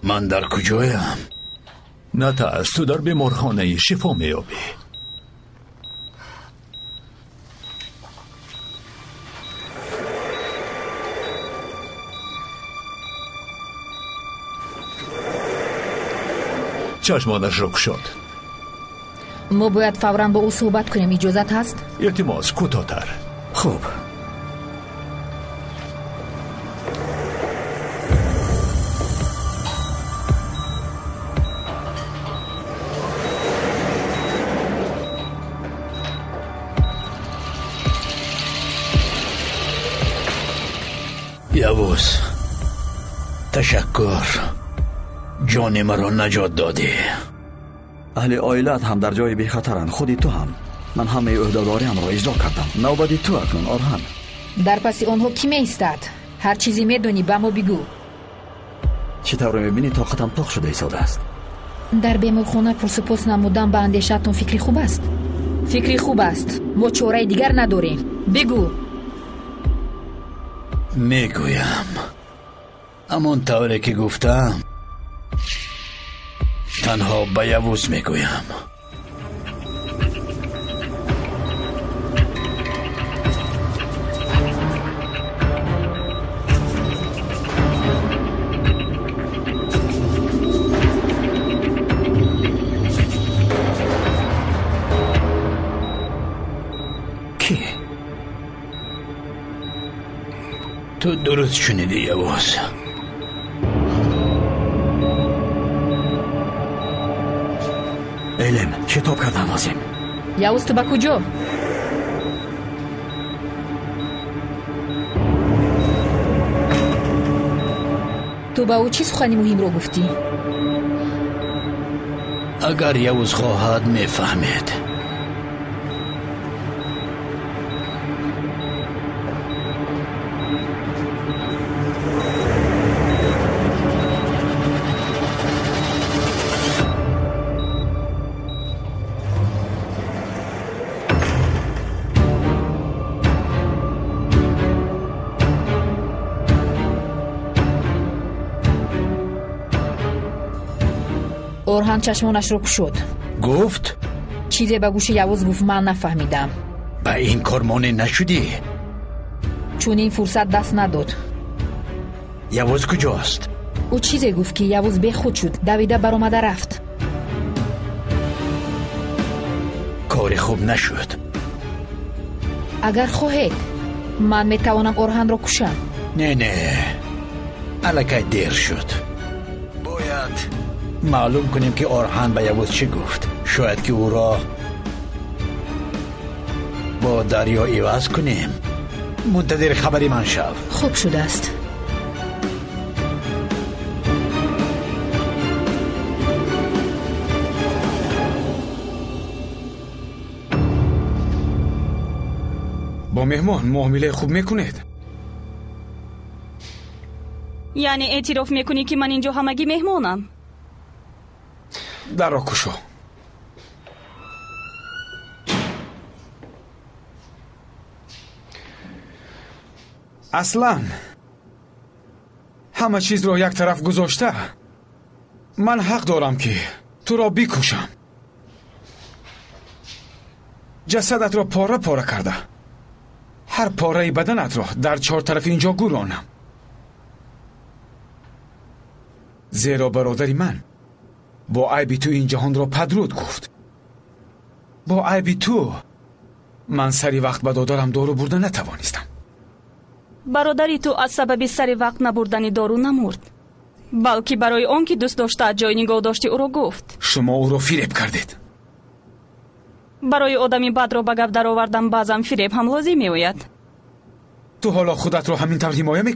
Ман дар куҷоям? Натарс, ту дар беморхонаи шифо меёбӣ. Чашмонашро кушод. Мо бояд фавран бо ӯ суҳбат кунем. Иҷозат ҳаст? Илтимос, кӯтоҳтар. Хуб. Явуз, ташаккур. Ҷони маро наҷот додӣ. Аҳли оилаат ҳам дар ҷои бехатаранд, худи ту ҳам. Ман ҳамаи ӯҳдадориамро иҷро кардам. Навбати ту акнун, Орҳан. Дар паси онҳо кӣ меистад? Ҳар чизе медонӣ ба мо бигӯ. Чӣ тавр мебинӣ, тоқатам тоқ шуда истодааст. Дар беморхона пурсупос намудан ба андешаатон фикри хуб аст? Фикри хуб аст. Мо чораи дигар надорем. Бигӯ. Мегӯям. Ҳамон тавре ки гуфтам, танҳо ба Явуз мегӯям. Кӣ? Ту дуруст шунидӣ, Явуз. Элем, шитоб кардан лозим. Явуз, ту ба куҷо? Ту ба ӯ чӣ сухани муҳимро гуфтӣ? Агар Явуз хоҳад, мефаҳмед. Орҳан чашмонашро кушод. Гуфт? Чизе ба гӯши Явуз гуфт, ман нафаҳмидам. Ба ин кор монеъ нашудӣ? Чунин фурсат даст надод. Явуз куҷост? Ӯ чизе гуфт, ки Явуз бехуд шуд, давида баромада рафт. Кори хуб нашуд. Агар хоҳед, ман метавонам Орҳанро кушам. Не, не, аллакай дер шуд. Бояд маълум кунем, ки Орҳан ба Явуз чӣ гуфт. Шояд ки ӯро бо дарё иваз кунем. Мунтазири хабари ман шав. Хуб шудааст. Бо меҳмон муомилаи хуб мекунед? Яъне эътироф мекунӣ, ки ман инҷо ҳамагӣ меҳмонам? Дарро кушо. Аслан ҳама чизро як тараф гузошта, ман ҳақ дорам, ки туро бикушам. Ҷасадатро пора пора карда, ҳар пораи баданатро дар чор тарафи инҷо гуронам. Зеро бародари ман бо айби ту ин ҷаҳонро падруд гуфт. Бо айби ту ман сари вақт ба додарам дору бурда натавонистам. Бародари ту аз сабаби сари вақт набурдани дору намурд, балки барои он ки дӯст доштаат ҷои нигоҳдошти ӯро гуфт. Шумо ӯро фиреб кардед. Барои одами бадро ба гап даровардан баъзан фиреб ҳам лозим меояд. Ту ҳоло худатро ҳамин тавр ҳимоя мекунӣ?